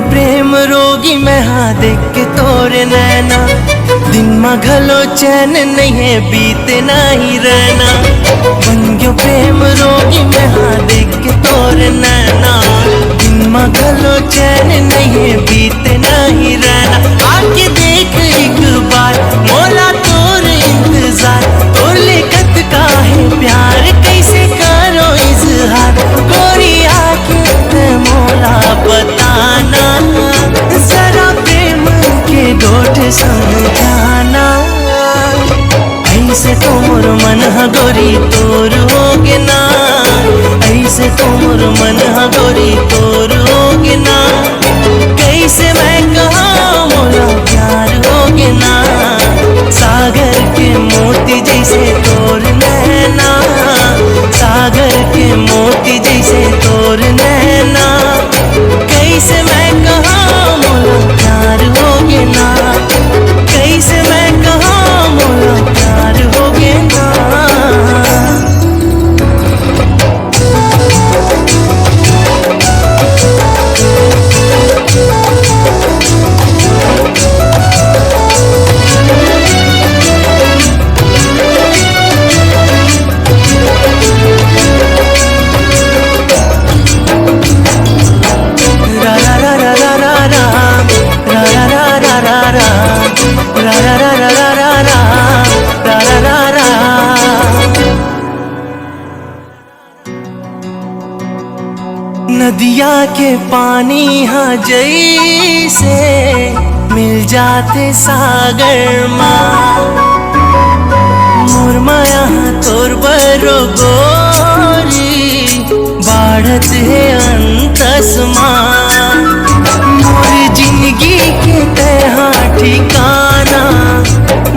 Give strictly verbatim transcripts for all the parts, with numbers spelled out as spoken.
प्रेम रोगी मैं हाँ देख के तोर नैना, दिन मा घलो चैन नइ हे, बीते नाही रैना। बन गयो प्रेम रोगी मैं हाँ देख के तोर नैना, दिन मा घलो चैन नइ हे, बीते नाही रैना। आके देख एक बार मोला तोर इंतजार, तोर ले कतका हे प्यार, कइसे करो इजहार। गोरी आके तैं मोला बताना, जरा प्रेम के गोठ समझाना। अइसे तो मोर मन ह गोरी तोर होगे ना, अइसे तो मोर मन ह गोरी तोर होगे ना। कइसे मैं कहा मोला प्यार होगे ना, सागर के मोती जइसे तोर नैना, सागर के मोती जइसे तोर नैना। कइसे मैं कहा मोला प्यार होगे ना, कइसे मैं कहा मोला प्यार होगे ना। नदिया के पानी ह जइसे मिल जाथे सागर मा, मोर मया ह तोर बर ओ गोरी बाढ़त हे अंतस मा। मोर जिंदगी के तैं हा ठिकाना,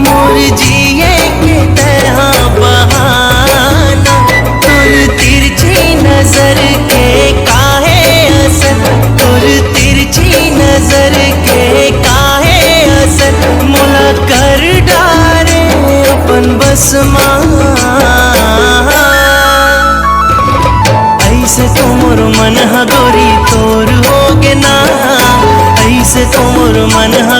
मोर जिए के तैं हा बहाना। तोर तिरछी नजर के काहे असर, तोर तिरछी नजर के काहे असर, मोला कर डारे अपन बस मा। अइसे तो मोर मन ह गोरी तोर होगे ना, अइसे तो मोर मन ह